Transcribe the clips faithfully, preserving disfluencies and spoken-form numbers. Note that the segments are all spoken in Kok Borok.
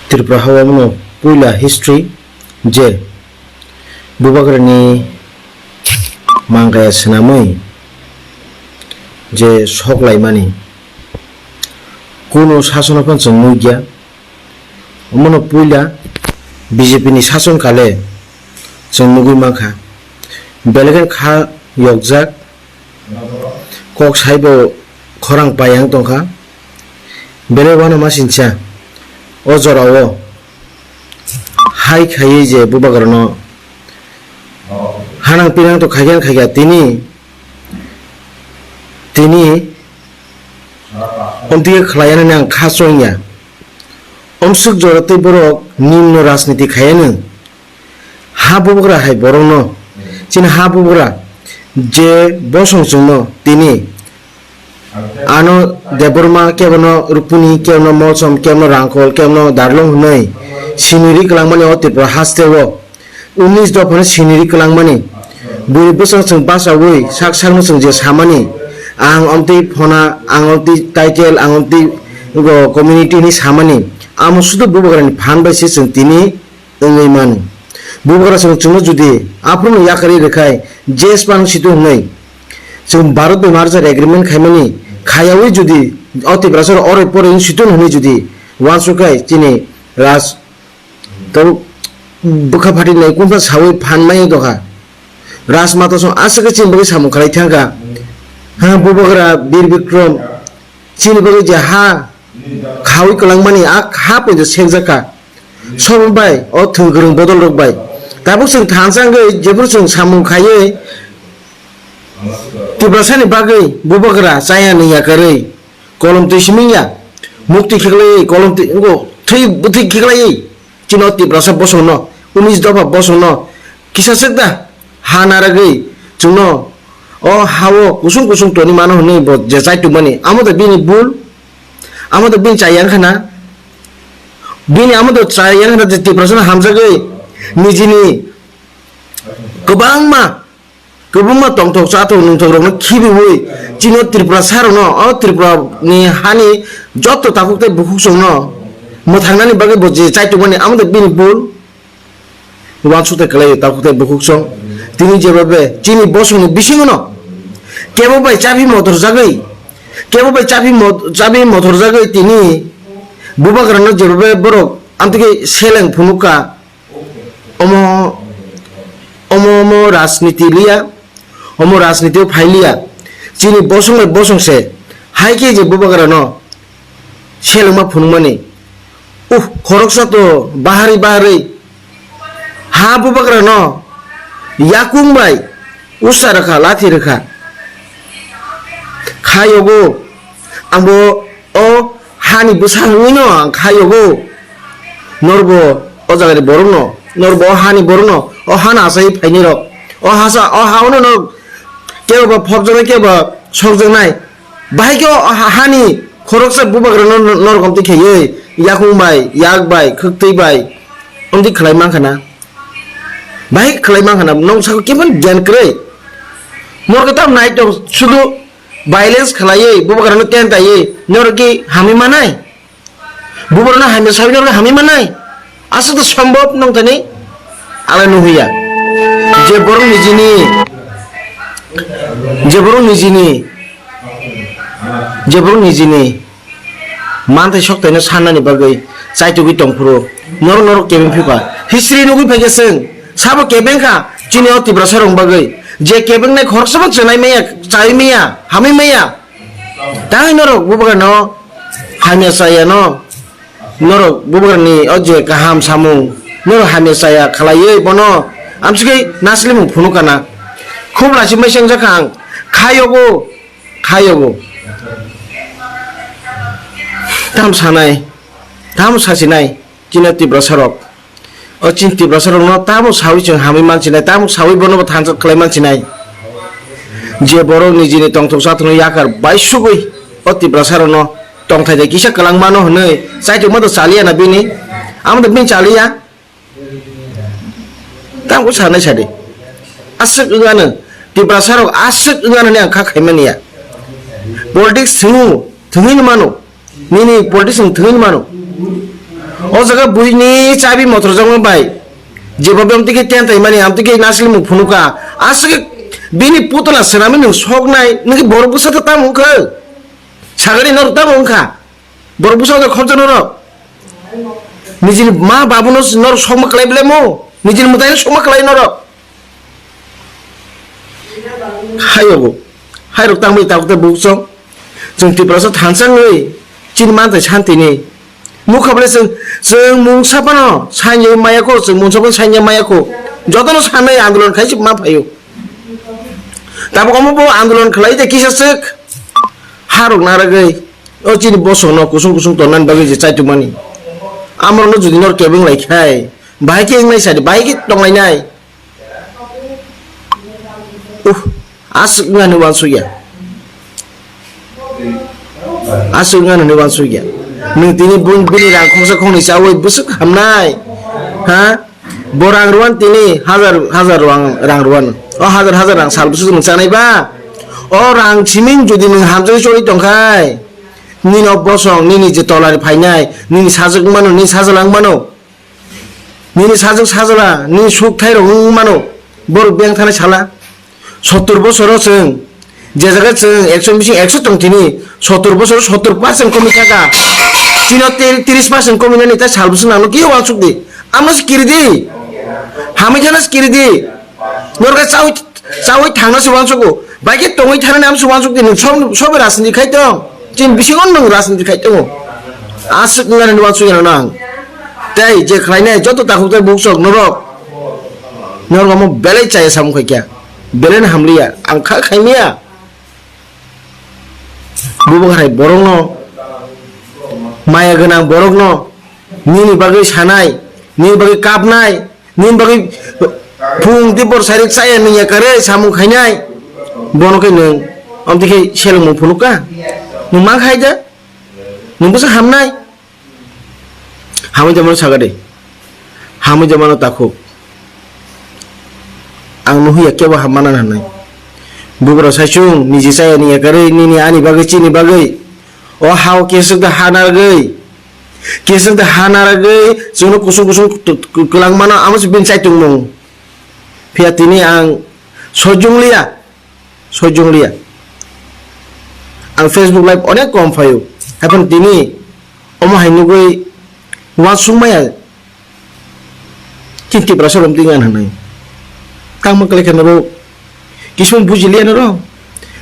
Tripura hao omono puila history je Bubagrani mangaya swnamwi je sok laimani kunu sasono phano chwng nukya. Omono puila B J P ni sason kale chwng nugwi mankha. Belai kheno kha yokjak, kok saibo khorang pai ang tongkha. Belai uanama sincha o jorao hai khaiwi je Bubagrano hanang pinang to khaikhe khaikha tini, tini omtwi khlaiyanani ang kha chongya. Omswk jora tei borok nimno rajniti khaiyanw. Ha Bubagra hai borokno, chini ha Bubagra je bosong chwngno tini ano Debbarma, kebono Rukmini, kebono Molsom, kebono Rangkhol, kebono Darlong hwnwi siniri kwlangmani o Tripura hasteo unis dophano siniri kwlangmani. Bwrwi bwsang chwng bachaui sak sakno chwng je samani, ang omtwi phona, ang omtwi title, ang omtwi community hwnwi samani, amo sudu Bubagrani phan bai se chwng tini wngwi mano. Bubagra chwng chwngno judi aphuru yakarwi rwkhai, je spang situ hwnwi chwng Bharat bai Marshall Agreement khaimani khayaui judi o Tiprasa rok oroi poroi situ hwnwi judi uansukkhai chini raj to bwkha phati nai kunsa saui phan mai dokha. Raj mata song aswk khe chini bagwi samung khlai thangkha. Ha Bubagra Bir Bikram chini bagwi je ha khaui kwlangmani a ha poito sekjakha. Sobo bai o thwng kwrwng bodol rok bai. Tabuk chwng thansa wngwi jephuru chwng samung khaiwi Tiprasani bagwi Bubagra chaya nung yakarwi kolom twi siming ya. Mukti khiklaiwi kolom twi wngkho thwi bwtwi khiklaiwi chino Tiprasa bosongno unis dopha bosongno kisa swk da ha naragwi chwngno o hao kusung kusung toni mano hwnwi bo je chai tongmani amo da bini bul. Amo da bini chai yang khana. Bini amo da chai yang khana je Tiprasano hamjagwi nijini kwbangma kwbangma tongthok chathok nungthok rokno khibiwi chino Tripura sarokno o Tripura ni hani joto takhuk tei bukhuk songno mwthangnani bagwi bo je chai tongmani amo da bini bul. Uansukthai kwlaio takhuk tei bukhuk song. Tini jeba be chini bosongni bisingono kebo bai chabi mothor jagwi, kebo bai chabi mod-, chabi mothor jagwi tini Bubagrano jeba be borok amtwkhe seleng phunukha. Omo, omo, omo rajniti liya, omo rajniti o phai liya. Chini bosong bai bosong se hai khe je Bubagrano selengma phunukmani. Uh, khoroksa to bahari bahari ha Bubagrano yakung bai usa rwkha, lathi rwkha. Kha yogo, ang bo o hani bwsa wngwino ang kha yogo. Norbo o jagani borokno, norbo o hani borokno, o hano asai phaini rok. O hasa, o haono norok kebo ba phobjaknai, kebo ba sokjaknai. Bahai khe o ha-, hani khoroksa Bubagrano no-, norok omtwi khaiwi yakung bai, yak bai, khwktwi bai omtwi khlai mankha na. Bahai khlai mankha na, nong saka kebo gyan kwrwi. Norok tam nai tong sudu violence khlaiwi Bubagrano tentaiwi norok ki hamwi manai. Bubagrano hamya sawi norok hamwi manai. Aswk to sombhob nong tani ala nuhuya. Je borok nijini, je borok nijini, je borok nijini manthai soktaino sannani bagwi chaitugwi tongphuru norok norok kebeng phikha. History nugwi phaikhe chwng sabo kebeng kha chini o Tiprasa rok bagwi. Je kebeng nai khoroksa bo chwnai maya, chawi maya, hamwi maya. Tei norok Bubagrano hamya chaya no, norok Bubagrani o je kaham samung, norok hamya chaya khlaiwi bono amsugwi naslimung phunukha na. Khub lachimai se wngjakha ang, kha yogo, kha yogo. Tam sanai, tam sasinai, chini Tiprasa rok. O chini Tiprasa rokno tamo sawi chwng hamwi mansinai, tamo sawi bono bo thansa khlai mansinai. Je borok nijini tongthok chathokno yakar bai sugwi o Tiprasa rokno tongthai de kisa kwlang mano hwnwi chaitokma to chaliya na bini, amo to bini chaliya. Tamo sanai sadi. Aswk wngano, Tiprasa rok aswk wngano ni ang kha khaimani ya. Politics thwngo, thwngwi mano. Nini politics wng thwngwi mano. O jaga buini chabi motor jokma bai. Jeba bem tike ten tai mani, am tike nasli mung phunuka. Aswk bini putula swnami nung soknai, nung borok bwsa ta tamo wngkha. Sagari nor tamo wngkha. Borok bwsa ta khorja norok. Nijini ma babuno nor sokma klai blemo. Nijini mwtaino sokma klai norok. Hayogo. Hairok tangbai tabuk ta buksong. Chwng Tiprasa thansa wngwi chini manthai santini. Nukha bole chwng, chwng mungsa phano sanya maya kho, chwng mungsa phano sanya maya kho. Jotono sanai andolon khai se ma phaio. Tabuk omo bo andolon khlai de kisa swk harok naragwi. O chini bosongno kusung kusung tonnani bagwi je chaitumani. Amorokno jodi nor kebeng lai khai, bahai khe wngnai sadi, bahai khe tonglainai. Uh, aswk wngani wansukya. Aswk wngani wansukya. Nwng tini bun-, bini rang khoksa khoknwi chawi bwswk hamnai. Ha? Bo rang rwan tini hajar, hajar rang, rang rwan. O hajar, hajar rang sal bwswk nwng chanai ba? O rang siming jodi nwng hamjagwi choli tongkhai, nini o bosong, nini je tolani phainai, nini sajwk mano, nini sajwlang mano. Nini sajwk sajwla, nini suk thairok wng mano, borok beng thani sala. Sottur bosoro chwng, je jaga chwng ekso bising ekso tong tini, sottur bosoro sottur percent komi thaka. Chino tiri-, tris percent komi nani ta sal bwswk nangno kiyo wansuk di. Amno se kiri di. Hamwi thana se kiri di. Norga chawi Chawi thangna se uansukgo, bai khe tongwi thanani amo se uansukdi, nwng sob-, sobe rajniti khai tong, chini bisingo nwng rajniti khai tongo. Aswk wngani uansukya nang. Tei je khlainai joto takhuk tei buksok norok, norok omo belai chaya samung khaikha, belai no hamliya, ang kha khaimaya. Bubagra hai borokno, maya gwnang borokno, nini bagwi sanai, nini bagwi kapnai, nini bagwi phung tei bor sari chaya nungya karwi samung khainai, bono khe nwng amtwi khe selengmung phunukha? Nwng ma khai da? Nwng bwsa hamnai? Hamwi tongmano sakha de. Hamwi tongmano takhuk. Ang nuhuya kebo hamma nang hinwi. Bubagra saichung, niji chaya nungya karwi, nini ani bagwi, chini bagwi. O hao keswk da ha narwgwi. Keswk da ha narwgwi, chwngno kusung kusung kwlangmano, amo se bini chaitungmung. Phiya tini ang sojung liya. Sojung liya. Ang Facebook live onek kom phaio. Haphano tini omo hai nugwi uansukmaya. Chini Tiprasa romtwi ngan hinwi. Tangma kwlai khe norok. Kisung buji liya norok.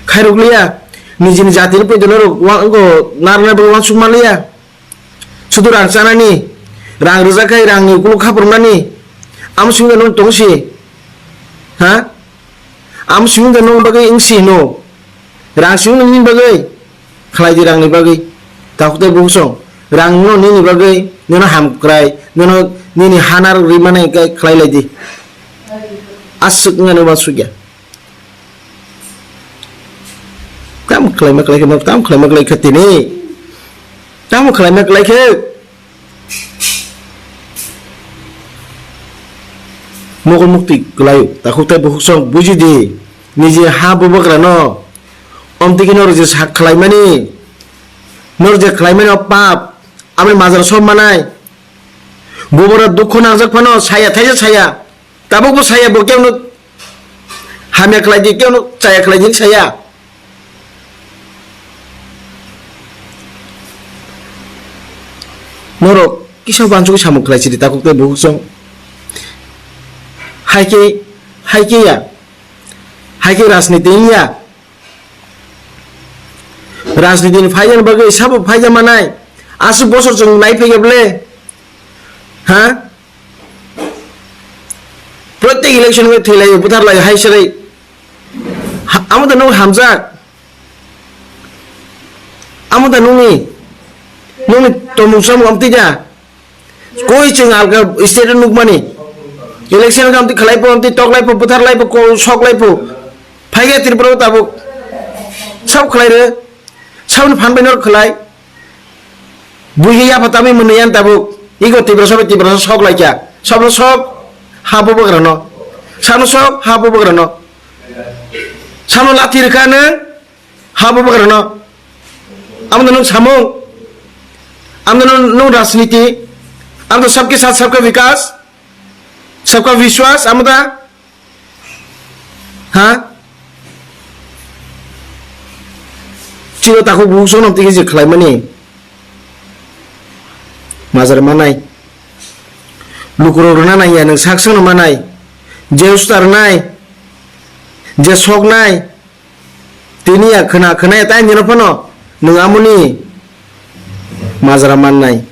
Khairok liya. Nijini jatini poito norok wa-, wngkho narwknai bagwi uansukma liya. Sudu rang chanani, rang rwjak khai rangni ukuluk khaprumnani, amo swngwi da nwng tongsi, ha? Amo swngwi da nwng bagwi wngsi hino? Rang swngwi nini bagwi khlai di, rangni bagwi. Takhuk tei bukhuk song, rangno nini bagwi, nono hamkrai, nono nini hanar rwi mani khe khlai lai di. Aswk wngmani uansukya. Tamo khlaima khlai khe, tamo khlaima khlai khe tini. Tamo khlaima khlai khe. Mokol mukti kwlaio, takhuk tei bukhuk song buji di. Niji ha bubagrano. Omtwi khe norok je sak khlaimani. Norok je khlaimani o pap. Aboni majra sob manai. Bubagra dukhu nangjak phano saya thaisa saya. Tabukbo saya bo kebo no hamya khlai di, kebo no chaya khlai di saya. Norok kisa uansugwi samung khlai sidi takhuk tei bukhuk song. Hai khe, hai khe ya. Hai khe rajniti wngya. Rajniti ni phaijani bagwi sabo phaija manai. Aswk bosor chwng nai phaiya ble. Ha? Protek election o thwilaio, butharlaio, hai serai. Ha, amo da nwng hamjak. Amo da nwngni, nwngni tomung samung amtwi da. Koi chwng alka state o nukmani. Election o amtwi khlai pho, amtwi tok lai pho, buthar lai pho, ko-, sok lai pho. Phaiya Tripura o tabuk. Sab khlai re. Sabni phan bai nor khlai. Buihi yapha tamwi mwnwi yan tabuk. Ego Tiprasa bai Tiprasa sok laikha. Sabno sok ha bubagrano. Sabno sok ha bubagrano. Sabno lathi rwkha nwng ha bubagrano. Amo nwng samung. Amda no, no rajniti, amda sabke sath sabka vikas, sabka vishwas, amda, ha? Chiro takhuk bukhuk sono tiki je khlaimani. Majra manai. Lukurok rwna nangya nwng sak swngno manai. Je ustar nai, je sok nai, tini ya khwna khwna ya tai nino phano nwng amoni majra mannai.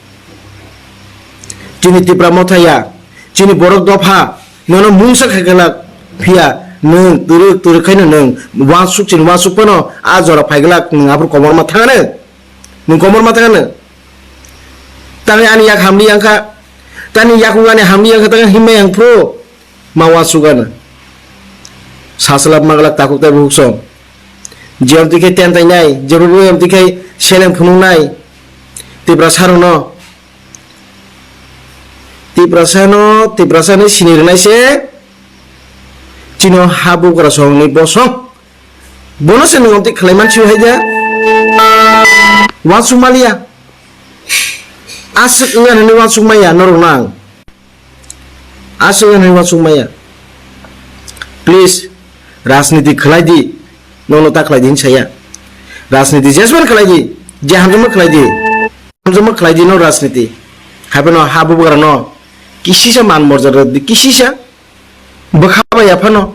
Chini Tipra Motha ya, chini borok dopha, nono mungsa khai khlak phiya nwng twrwk twrwk khaino nwng wansuk chini wansuk phano a jora phai glak nwng aphuru komorma thangano. Nwng komorma thangano. Tani ani yak hamli yang kha. Tani yakung ani hamli yang kha, tani himma yang phro. Ma wansuk ano. Saslap maglak takhuk tai bukhuk song. Jiyam tikhe ten tai nai, jebo bo yam tikhe seleng phunuk nai. Tiprasa rokno. Tiprasa no, Tiprasa ni sini rwnai se. Chino ha bugra song ni bosong. Bono se nwng amtwi khlai mansi hai da. Wansuk maliya. Aswk wngya hwnwi wansuk maya norok nang. Aswk wngya hwnwi wansuk maya. Please, rajniti khlai di. Nono ta khlai di hwn saya. Rajniti jesman khlai di. Je hamjakma khlai di. Hamjakma khlai di no rajniti. Hai phano ha bubagra no. Kisisa man morjak rw di, kisisa. Bwkha bai ya phano.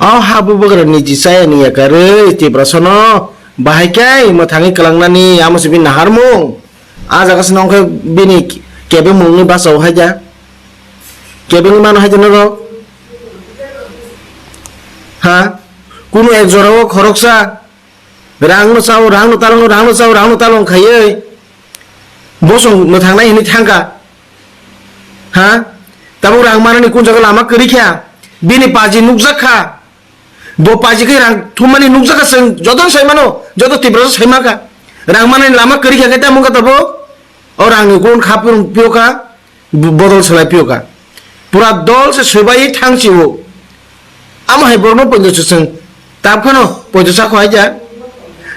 O ha bubagra ni ji chaya ni yakarwi Tiprasa no bahai khe mwthangwi kwlangnani amo se bini naharmung. A jaga se nongkhe bini kebengmung ni bachao hai ja. Kebengwi mano hai ja norok. Ha? Kunu ek jora o khoroksa rang no chao, rang no talong, rang no chao, rang no talong khaiwi bosong mwthangnai hinwi thangkha. Ha? Tabuk rang manani kun jaga lama kwrwi kha. Bini paji nukjak kha. Bo paji khe rang thummani nukjak kha, chwng jotono sai mano, joto Tiprasa sai mankha. Rang manani lama kwrwi kha khe tamo wngkha tabuk? O rangni kun kha phiyok kha. Bo-, bodol salai phiyok kha. Pura dol se swbai thang si o. Amo hai borokno poito se chwng. Tab khano poito sa kho hai ja.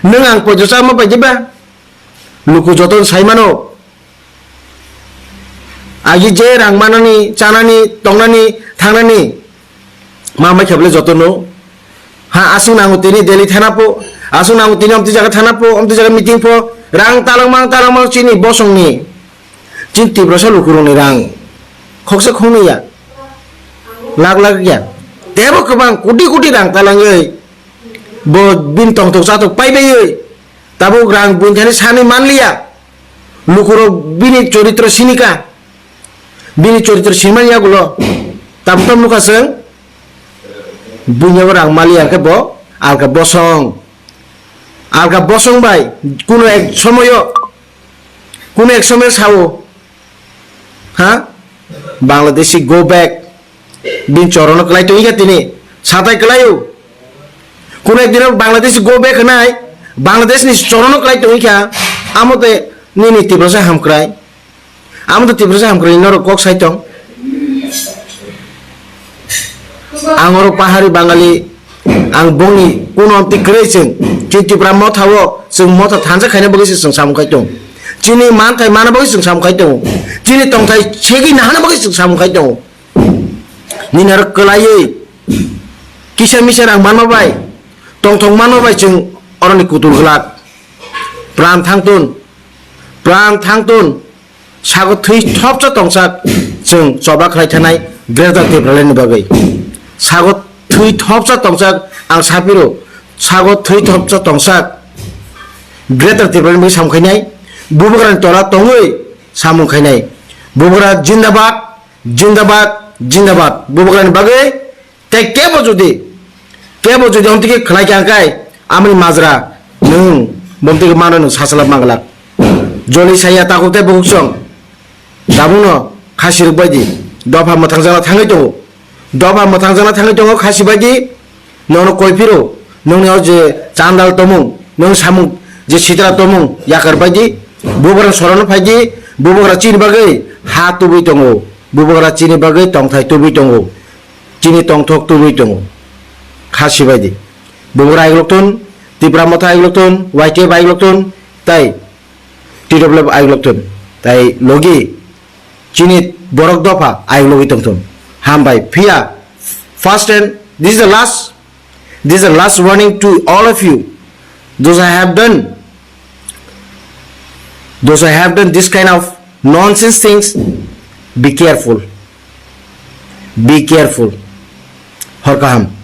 Nwng ang poito sa ma pai diba? Luku joto sai mano. Agi je rang manani, chanani, tongnani, thangnani. Ma mai khe bole joto no. Ha, aswk nango tini Delhi thana po, aswk nango tini omtwi jaga thana po, omtwi jaga meeting po, rang talangmang, talangmang chini bosongni. Chini Tiprasa lukurokni rang khoksa khoknwi ya, lakh lakh ya. Tebo kwbang koti koti rang talangwi bo bini tongthok chathok paibaiwi tabuk rang buini thani sanwi manliya. Lukurok bini choritro sinika, bini choritro sinmani yagulo tabuk tam nukha chwng. Buini yago rang maliya khe bo alka bosong, alka bosong bai kuno ek somoyo, kuno ek somoyo sao, ha, Bangladeshi go back. Bini chorono kwlai tongwi kha tini. Satai kwlaio. Kuno ek dino Bangladeshi go back hwnai. Bangladeshni chorono kwlai tongwi kha. Amo tei nini Tiprasa hamkrai. Amo to Tiprasa hamkrai norok kok sai tong. Ang oro pahari Bangali. Ang bongni kuno amtwi kwrwi chwng, chini Tipra motha o chwng motha thansa khaina bagwi se chwng samung khai tongo. Chini manthai mana bagwi chwng samung khai tongo. Chini tongthai segwi nahana bagwi chwng samung khai tongo. Nini aro kwlaiwi kisa misa rang manma bai, tongthok manma bai chwng oroni kutul glak. Pran thangtun, pran thangtun. Sago thwi thopsa tongsak chwng choba khlai thanai Greater Tipraland ni bagwi. Sago thwi thopsa tongsak ang sapiro, sago thwi thopsa tongsak Greater Tipraland ni bagwi samung khainai, bubagrani tola tongwi samung khainai. Bubagra jindabad, jindabad, jindabad. Bubagrani bagwi Tei kebo jodi, kebo jodi omtwi khe khlai kha hwnkhe, amoni majra nwng bomtwi khe mano nwng sachalap manglak. Joli saya takhuk tei bukhuk song. Tabukno khasi rwk bai di. Dopha mwthangjakna thangwi tongo. Dopha mwthangjakna thangwi tongo khasi bai di. Nono koi phiro, nongni o je chandal tomung, nong samung je sitra tomung yakar bai di. Bubagra sorono phai di. Bubagra chini bagwi ha tubui tongo. Bubagra chini bagwi tongthai tubui tongo. Chini tongthok tubui tongo. Kha sibai di. Bubagra aiglok thun, Tipra Motha aiglok thun, Y T F aiglok thun, Tai T W F ayuk lokthun. Tai logi chini borok dopha ayuk logi tongthun. Hambai. Phiya first and this is the last, this is the last warning to all of you. Those I have done, those I have done this kind of nonsense things, be careful. Be careful. Hor kaham.